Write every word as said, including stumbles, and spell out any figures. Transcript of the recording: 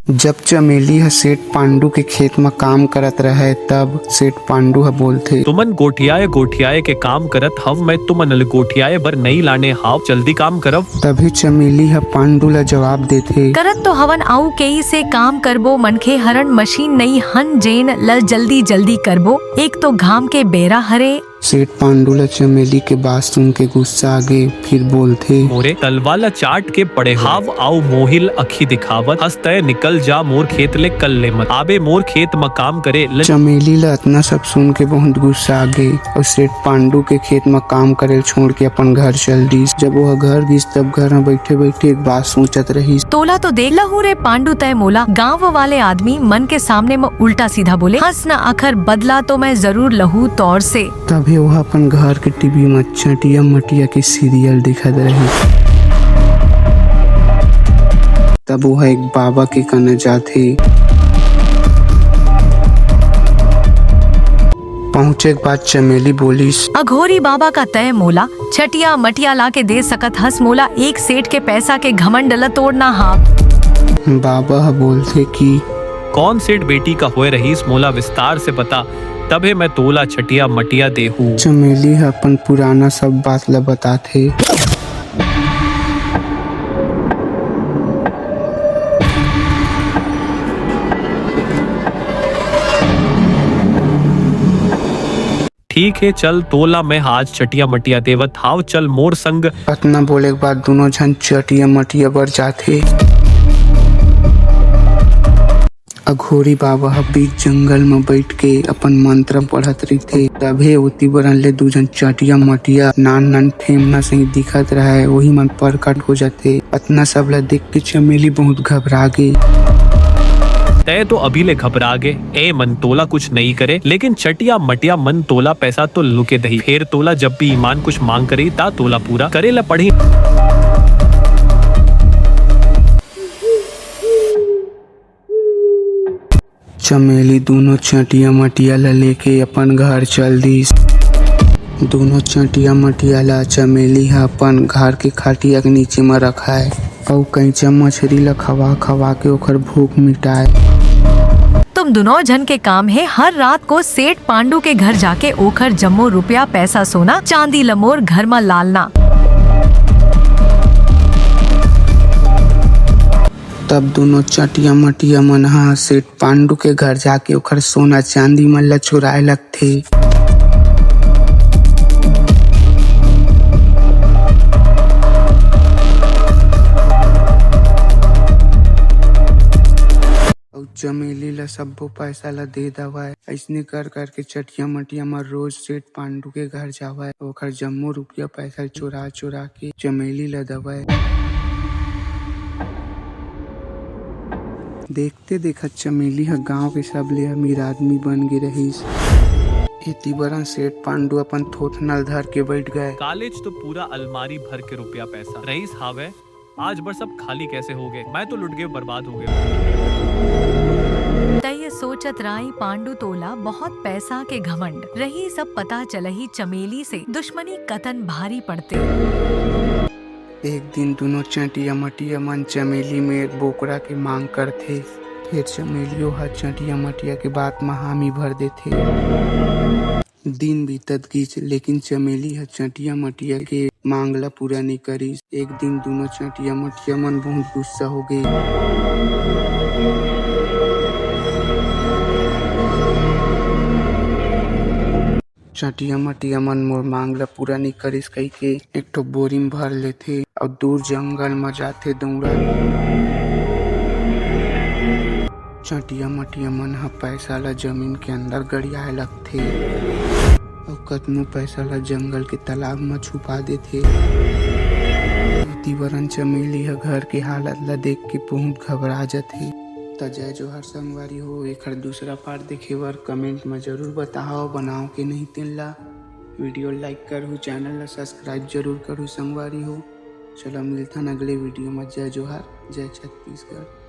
जब चमेली ह सेठ पांडू के खेत म काम करत रहय, तब सेठ पांडू ह बोलथे, "तुमन गोठियाए गोठियाए के काम करत हव, मैं तुमन ल गोठियाए बर नइ लाने हाव, जल्दी काम करव।" तभे चमेली ह पांडू ल जवाब देथे, "करत तो हवन, अउ केई से काम करबो, मनखे हरन मशीन नइ हन जेन ल जल्दी जल्दी करबो। एक तो घाम के बेरा हरे।" सेठ पांडू ल चमेली के बात सुन के गुस्सा आगे, फिर बोलथे, "मोरे तलवा ल चाट के पड़े हव अउ मोहिल अखी दिखावत हस, तय निकल जा मोर खेत ले, कल ले मत आबे मोर खेत म काम करे ल।" चमेली ल अतना सब सुन के बहुत गुस्सा आगे अउ सेठ पांडू के खेत म काम करे ल छोड़ के अपन घर चल दिस। जब वो घर गिस, तब घर म बैठे बैठे एक बात सोचत रहिस। "तोला तो देख लहूं रे पांडू, तय मोला गांव वाले आदमी मन के सामने म उल्टा सीधा बोले हस न, अखर बदला तो मैं जरूर लहूं तोर से।" तभे ओह अपन घर के टीवी म चटिया मटिया के सीरियल देखत रहिस। तब ओह एक बाबा के कना जाथे। पहुंचे के बाद चमेली बोलिस, "अघोरी बाबा का तय मोला चटिया मटिया ला के दे सकत हस, मोला एक सेठ के पैसा के घमंड ल तोड़ना हा।" बाबा ह बोलथे कि, "कौन सेठ बेटी का होए रहीस, मोला विस्तार से बता, तभे मैं तोला चटिया मटिया देहू।" चमेली ह अपन पुराना सब बात ल बताथे। "ठीक हे, चल तोला मैं आज चटिया मटिया देवत हाव, चल मोर संग।" अतना बोले के बाद दूनों झन चटिया मटिया बर जाथे। अघोरी बाबा ह बीच जंगल म बइठ के अपन मंत्र पढ़त रहिथे। तभे ओती बरन ले दू झन चटिया मटिया नान नान ठेमना सही दिखत रहय, ओही मन परकट हो जाथे। अतना सब ल देख के चमेली बहुत घबरा गे। "तय तो अभी ले घबरा गे, ए मन तोला कुछ नइ करे, लेकिन चटिया मटिया मन तोला पैसा तो लुके दही। फेर तोला जब भी ईमान कुछ मांग करे, ता तोला पूरा करे ल पड़ही।" चमेली दूनों चटिया मटिया ल लेके अपन घर चल दिस। दूनों चटिया मटिया ल चमेली ह अपन घर के खटिया के नीचे म रखाय अउ कइचा मछरी ल खवा खवा के ओखर भूख मिटाय। "तुम दूनों झन के काम हे, हर रात को सेठ पांडू के घर जाके ओखर जम्मो रुपया, पैसा, सोना, चांदी ल मोर घर म लालना।" तब दूनों चटिया मटिया मन ह सेठ पांडू के घर जाके ओखर सोना चांदी मन ल चुराए लगथे। अउ चमेली ल सब्बो पैसा ल दे दवय। अइसने कर कर के चटिया मटिया म रोज सेठ पांडू के घर जावय, ओखर जम्मो रुपया पैसा चुरा चुरा के चमेली ल दवय। देखते देखत चमेली ह गांव के सबले अमीर आदमी बन गे रहिस। एती बरन सेठ पांडू अपन थोथना ल धर के बइठ गय। कालेज तो पूरा अलमारी भर के रुपया पैसा रहिस हावय, आज बर सब खाली कैसे हो गए? मैं तो लुट गए, बर्बाद हो गए। तय सोचत राई पांडू तोला बहुत पैसा के घमंड रही, सब पता चलही चमेली से दुश्मनी कतन भारी पड़ते। एक दिन दूनों चटिया मटिया मन चमेली मेर बोकरा के मांग करथे। फेर चमेलियो ह चटिया मटिया के बात म हामी भर देथे। दिन बीतत गिस, लेकिन चमेली ह चटिया मटिया के मांग ल पूरा नइ करिस। एक दिन दूनों चटिया मटिया मन बहुत गुस्सा हो गे। चटिया मटिया मन मोर मांग ल पूरा नइ करिस कहिके एक ठो बोरी म भर लेथे अउ दूर जंगल म जाथे दौड़त। चटिया मटिया मन ह पैसा ल जमीन के अंदर गड़ियाए लगथे अउ कतनो पैसा ल जंगल के तालाब म छुपा देथे। एती बरन चमेली ह घर के हालत ल देख के बहुत घबरा जथे। त जय जोहार संगवारी हो, एखर दूसरा part देखे बर comment म जरूर बताहव, बनाव के नहीं तेन ला। Video like करहू, channel ला subscribe जरूर करहू संगवारी हो। चलो मिलथन अगले video म। जय जोहार, जय छत्तीसगढ़।